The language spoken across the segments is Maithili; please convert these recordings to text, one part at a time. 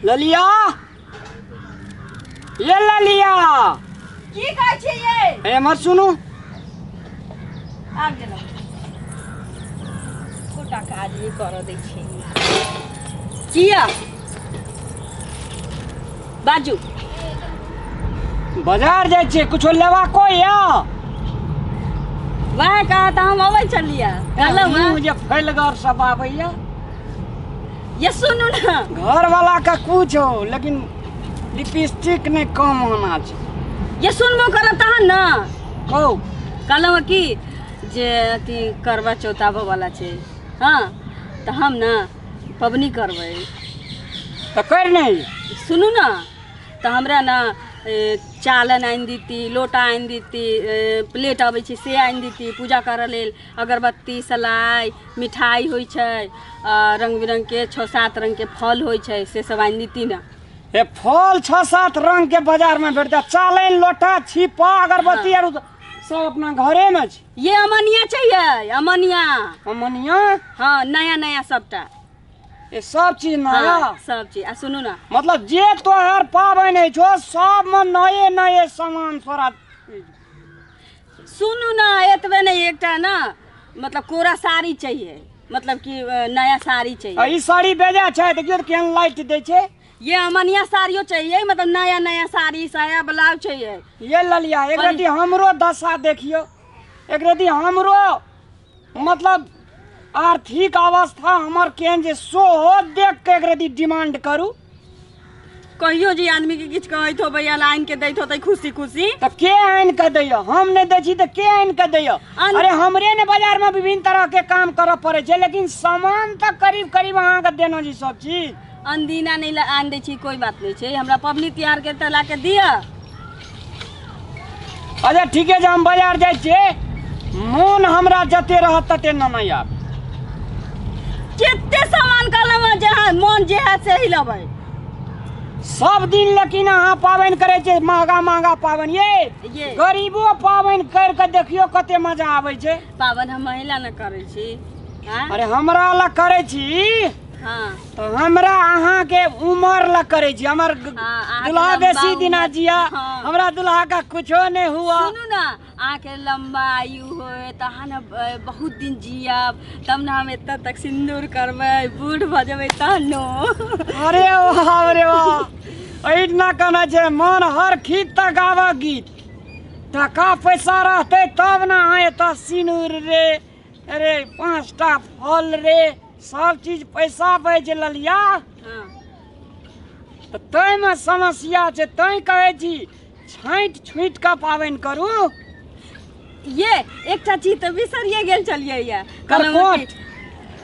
ललिया, ये ललिया। की कहै छी ये? एमहर सुनू। आबि गेलहुँ। एकोटा काज नहि करऽ दै छै। किया बाजू। बाजार जाइ छियै, कुछो लेबाको यऽ? वएह कहा तऽ हम अबै छलियै, कहलहुँ हँ। मुँह जे फैलगर सब आबैया। ये सुनू ने, घर वाला का कुछ हो लेकिन लिपस्टिक नहीं कम होना छै। ये सुनबो करब तहन ने। कहू। कहलहुँ कि जे अथी करवा चौथ आबऽ वाला छै, हँ, तऽ हम ने पबनी करबै। तऽ कर नहीं। सुनू ने, तऽ हमरा ने चालन आनि देती, लोटा आनि देती, प्लेट अबै छै से आनि देती, पूजा करऽ लेल अगरबत्ती, सलाइ, मिठाइ होइ छै, रङ्ग बिरङ्गके 6-7 रङ्गके फल होइ छै, से सब आनि देती ने। ए फल 6-7 रंग के बाजार में भेटता, चालन, लोटा, छिपा, अगरबत्ती आर सब अपना घरे में छै। ये अमनिया चाहिए, अमनिया। अमनिया? हाँ, नया नया सबटा। ये सब चीज नया? हाँ, सब चीज। आ सुनू ना, मतलब जे तोहर पाबनि होइ छौ सब में नए नए सामान तोरा। सुनू ना, एतबे नहीं, एकटा ना मतलब कोरा साड़ी चाहिए, मतलब कि नया साड़ी चाहिए। आ ई साड़ी बेजा छै, देखियौ तऽ केहन लाइट दै छै। ये अमनिया साड़ियो चाहिए, मतलब नया नया साड़ी, साया, ब्लाउज चाहिए। ये ललिया, एक रति हमरो दशा देखियौ, एक रति हमरो मतलब आर्थिक अवस्था हमर केहन जे सोहो देख के एक रति डिमांड करू। कहियो जे आदमी के किछु कहैत होबै या आनि के दैत होतै खुशी खुशी। तऽ के आनि के दैया? हम नहि दै छी तऽ के आनि के दैया? अरे हमरे ने बाजार में विभिन्न तरह के काम करऽ पड़ै छै, लेकिन सामान तऽ करीब करीब अहाँके देना जी सब चीज। अनदिना नहि आनि दै छी, कोइ बात नहि छै, हमरा पबनी तिहार के तऽ ला के दिअ। अच्छा ठीके छै, हम बाजार जाइ छियै, मोन हमरा जते रहत तते नेने आयब। कते सामान कहलहुँ जे अहाँ मोन जे हैत से ही लेबै। सब दिन लेकिन अहाँ पाबनि करै छियै, महगा महगा पाबनि। ये गरीबो पाबनि कर के देखियौ कते मजा आबै छै। पाबनि हम महिला ने करै छी। अरे हमरा लग करै छी। हाँ। तऽ हमरा अहाँके उमर लग करै छी, हमर हाँ, दुल्हा अहाँके बेसी लम्बा दिना उमर। जिया। हाँ। हमरा दुल्हा का कुछो नहीं हुआ। सुनू ना, अहाँके लम्बा आयु होय तऽ अहाँ ने बहुत दिन जियब, तब ने हम एतऽ तक सिन्दूर करबै, बूढ़ भऽ जेबै तहनो। अरे वाह रे वाह, एहिना कहना छै मन हर खीत तक गाबऽ गीत। टका पैसा रहतै तब ने अहाँ एतऽ सिन्दूर रे, अरे 5टा फल रे, सब चीज पैसा पे छै ललिया। हाँ। तऽ ताहिमे समस्या छै, तैं कहै छी छाँटि छुटि कऽ पाबनि करू। ये एकटा चीज तऽ बिसरिए गेल छलियै ये। करकोट।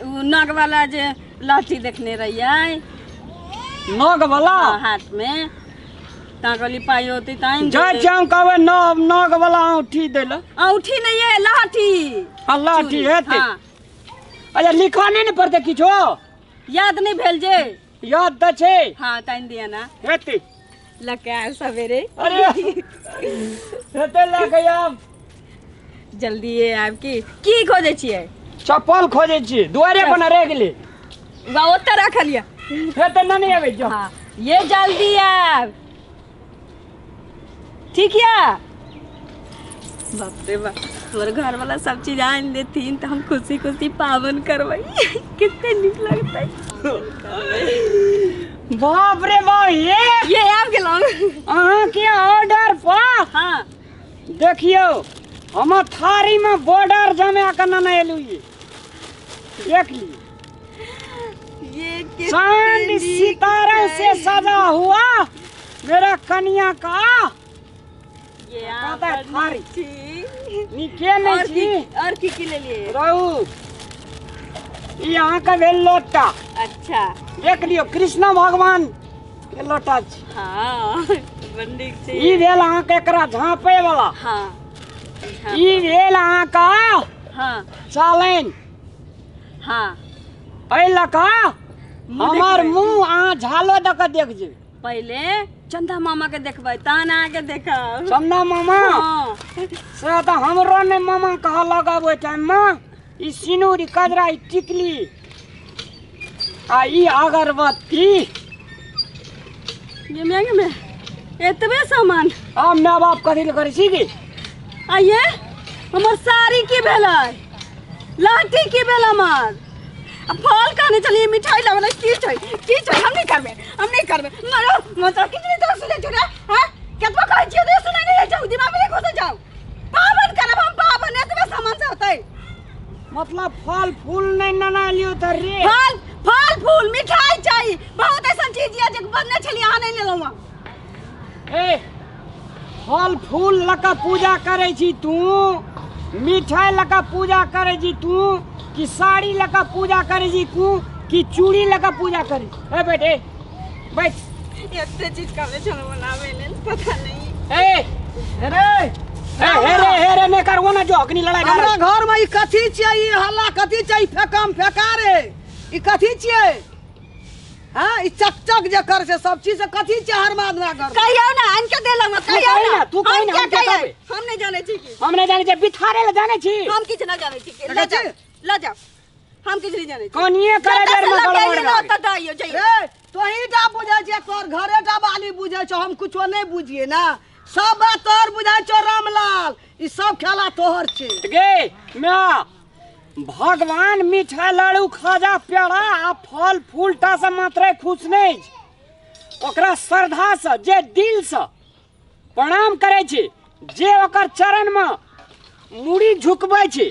ओ नग वाला जे लहठी देखने रहियै। नग वाला? हाँ, हाथ में। ता कहली पाइ होतै तैं जाइ छियै हम कहबै नग वाला औंठी दै लए। औंठी नहि ये, लहठी। हाँ, लहठी हेतै। हाँ। अच्छा लिखऽ नहि ने पड़तै किछो? याद नहि भेल जे? याद तऽ छै। हाँ, तैं दिअ ना। हेतै। लऽ के आयब सवेरे। अरे हेतै लऽ के आयब। जल्दी आयब। की की खोजै छियै? चप्पल खोजै छियै, दुआरे पर ने रहि गेलै। वाह, ओतऽ राखल यऽ। हेतै नहि अबै जाउ। हाँ, ये जल्दी आयब। ठीक यऽ? बाप रे बाप, हमर घर वाला सब चीज आनि देथिन तऽ हम खुशी खुशी पाबनि करबै, कते नीक लगतै। बाप रे बाप, ये ये आबि गेलहुँ अहाँके ऑर्डर पर। हाँ। देखियौ, हमर थारी में बॉर्डर जमा के नेने एलहुँ, ये देख लियौ। ये कितनी चांद नीक सितारा से छै। सजा हुआ मेरा कनिया का। ये कहता है अहाँ बड़ थारी। नीक छी। नीके नहीं और छी। की, और की की लेलियै? रहू, ई अहाँके भेल लोटा। अच्छा। देख लियौ, कृष्ण भगवान के लोटा छी। हाँ, बड़ नीक छै। ई भेल अहाँके एकरा झाँपे वाला। हाँ। ई भेल अहाँके हाँ। चालनि। हाँ। एहि लऽ कऽ मुँह हमर देखबै। मुँह अहाँ झालो दऽ कऽ देख जेबै। पहिले चंदा मामा के देखबै तहन अहाँके देखब। चंदा मामा? हाँ। से तऽ हमरो नहि मामा कहलक ओहि टाइममे। ई सिनूर, ई कजरा, ई टिकली आ ई अगरबत्ती। गे माय गे माय, एतबे सामान? आब माय बाप कथी लए करै छी की? आइये हमर साड़ी की भेलै, लहठी की भेल हमर, आ फल कहने छलियै, मिठाई लाबऽ, की छै की छै? हम नहि करबै, हम नहि करबै। मरो मतलब किछु नहि तोरा सुनै छौ रे? हँ, कतबो कहै छियै तऽ सुनै नहि छौ, दिमाग में नहि घुसै छौ। पाबन करब हम पाबन, एतबे सामान से होतै? मतलब फल फूल नहि नना लियौ तऽ रे? फल फल फूल मिठाई चाही, बहुत ऐसन चीज यऽ जे बनने छलियै, अहाँ नहि लेलहुँ। ए, फल फूल लऽ कऽ पूजा करै छी तू, मिठाई लऽ कऽ पूजा करै छी तू, कि साड़ी लऽ कऽ पूजा करै छी तू, कि चूड़ी लऽ कऽ पूजा करै छी? ए बैठ, ए बैठ। एते चीज कहने छलहुँ बनाबै लेल, पता नहीं। ए रे ए, हे रे हे रे, नहि करबो ना जो अग्नि लड़ाई। हमरा घर में ई कथी छियै? ई हल्ला कथी छै? ई फेकम फेका रे, ई कथी छियै? हाँ, ई चकचक जे कर छै सब चीज से कथी छै हर बाद हमरा घर में? कहियौ ना, आनि के देलहुँ, कहियौ कही ना। ना, तू कही ना, हम हम क्या क्या कहियै? कहबै? हम नहि जानै छी की। हम नहि जानै छियै, बिथारे लए जानै छी। हम किछु नहि जानै छी। लऽ देखै जाउ छी? लऽ जाउ, हम किछु नहि जानै छी। कनिये करे जतऽ बेर से में लऽ के गड़बड़ अइयै ने, भए ओतऽ दऽ अइयौ, जइयौ। रे तोही टा बुझै छियै, तोहर घरे टा बाली बुझै छौ, हम कुछो नहि बुझियै ना। सब बात तोहर बुझाइ छौ रामलाल, ई सब खेला तोहर छै। गे म्या, भगवान मिठाई लड्डू खाजा पेड़ा आ फल फूल टा से मात्रे खुश नहि छै। ओकरा श्रद्धा से जे दिल से प्रणाम करै छै, जे ओकर चरण में मुड़ी झुकबै छै,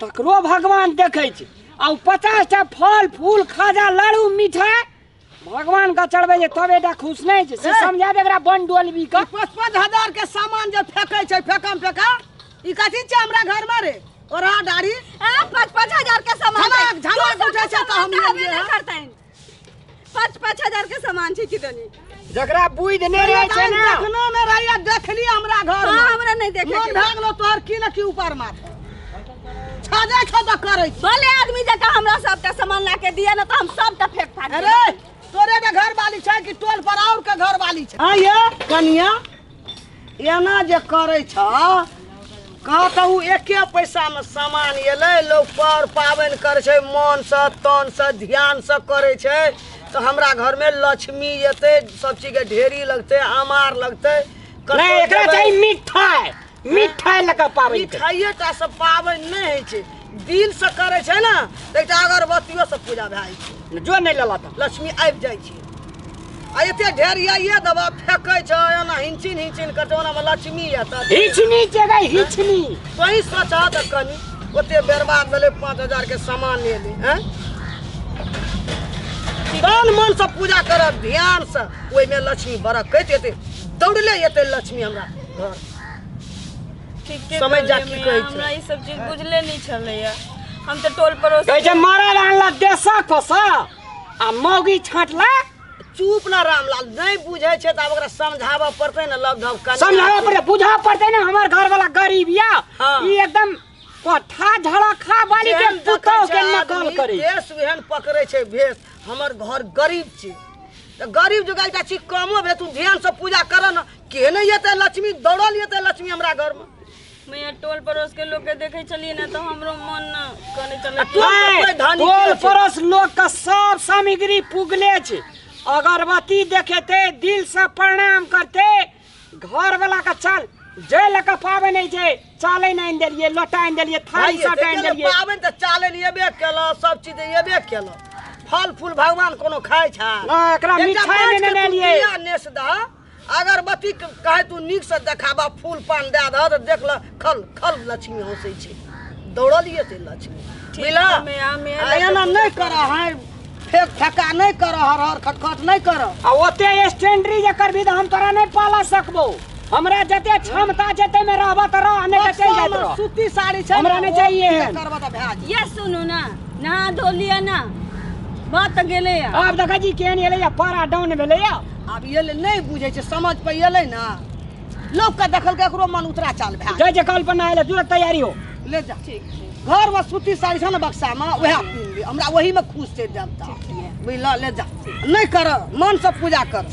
तकरो भगवान देखै छै। आ ओ 50 टा फल फूल खाजा लड्डू मिठाई भगवान के चढ़बै छै तब एटा खुश नहि छै, से समझा दे एकरा बन डोलबी के। 5-5 हजार के सामान जे फेकै छै फेकम फेका, ई कथी छै हमरा घर में रे? ओरा डारी। आ 5-5 हजार के सामान झमक छै। झमक 200 उठै के छै तऽ हम सामान तऽ लेलियै हेबे नहि हँ। करतनि। 5-5 हजार के सामान छै किदनी। जकरा बुद्धि नहि रहै छै ने। देखनो नहि रहैया, देखली हमरा घर हाँ, में। हमरा नहि देखे मन के। भए गेलो तोहर की ने की ऊपर माथे छाजे छौ तऽ करै छी। भले आदमी जकाँ हमरा सबटा सामान ला के दिया, ना तऽ हम सबटा फेंक फाक देब। अरे तोरे के घर वाली छै कि टोल पर और के घर वाली छै? हाँ ये कनिया, एना जे करै छ, कह तऽ उ एके पैसा में सामान एलै। लोग पर पाबनि करै छै, मन से तन से ध्यान से करै छै, तऽ हमरा घर में लक्ष्मी एतै, सब चीज के ढेरी लगतै, अमार लगतै। कतौ नहि, एकरा जेबै- चाही मिठाई, मिठाई लऽ कऽ पाबनि करै। मिठाइए टा से पाबनि नहि होइ छै, दिल से करै छै ने तऽ एकटा अगरबत्तियो से पूजा भए जाइ छै। जो नहि लेला तऽ लक्ष्मी आबि जाइ छै। आ एते ढेरियाइए दबा फेकै छै, एना हिंचिन हिंचिन करतै, ओनामे लक्ष्मी एतऽ? हिचनी जगह हिचनी। तोही सोचह तऽ कनि, ओते बर्बाद भेलै, 5 हजार के सामान एलै। हैं, तन मन से पूजा करब ध्यान से, ओहिमे लक्ष्मी बरकैत एतै, दौड़ले एतै लक्ष्मी हमरा घर। ठीके समझ जा कहलियै की मैया, कहै छै। हमरा ई सब चीज बुझले नहि छलैया, हम तऽ टोल पड़ोस कहै छै मरद आनला देशक कोसा आ मौगी छाँटला। चुप ना रामलाल, नहि बुझै छै तऽ आब ओकरा समझाबऽ पड़तै ने, लगभग कनि। समझाबऽ पड़तै, बुझाबऽ पड़तै ने, हमर घर वाला गरीब या हाँ। ई एकदम कोठा झड़खा वाली के जेहन देखै पुतोह छै के नकल आदमी, करै। देश ओहन पकड़ै छै भेष। हमर घर गरीब छै तऽ गरीब जो एकटा चीज कमो भेल, तू ध्यान से पूजा कर ने, के नहि एतै लक्ष्मी? दौड़ल एतै लक्ष्मी हमरा घरमे। मैया, टोल पड़ोस के लोग के देखै छलियै ने तऽ हमरो मन न कने चलै। आ टोल पर कोई धनी टोल के छै? पड़ोस लोग के सब सामग्री पुगले छै। अगरबत्ती देखेते, दिल से प्रणाम करते, घर वाला के चल जे लऽ कऽ पाबनि होइ छै, चालै नहि आनि देलियै, लोटा आनि देलियै, थारी भाई, सब आनि देलियै। पाबनि तऽ चालन एबे केलक, सब चीज एबे केलक। फल फूल भगवान कोनो खाइ छै? ना, एकरा एकटा मिठाई माछ नहि के तू लेलियै। बिया नेस दह, अगरबत्ती के कहे तू नीक से देखाबा, फूल पान दए दह तऽ देख ल, खल खल लक्ष्मी हँसै छै, दौड़ल एतै लक्ष्मी, बुझला? मैया, मैया, आ एना नहि कर है, फेक फेका नहि कर, हर हर खटखट नहि कर। आ ओते स्टैंडरी जे करबी तऽ हम तोरा नहि पाला सकबो। हमरा जते क्षमता छै ताहिमे रहबह तऽ रह, नहि तऽ चलि जाइत रह। सूती साड़ी छै हमरा ने, नहि ओ चाहिए एहन। करबऽ तऽ भए जेतै। ये सुनू ना, नहा धो लिअ ना, बात तऽ गेलैया। आब देखै छी केहन एलैया, पारा डाउन भेलैया। आब एलै, नहि बुझै छै, समझ पर एलै ना। लोकके देखलकै, एकरो मन उतरा चाल भए जाइ छै कल पर नहाय लए, तुरंत तैयारी हो। ले जा। ठीक छै। घरमे सूती साड़ी छै ने बक्सामे, वएह पिन्ह ले। हमरा ओहीमे खुश छै देवता, बुझल? ले जा, नहि कर, मनसँ पूजा कर।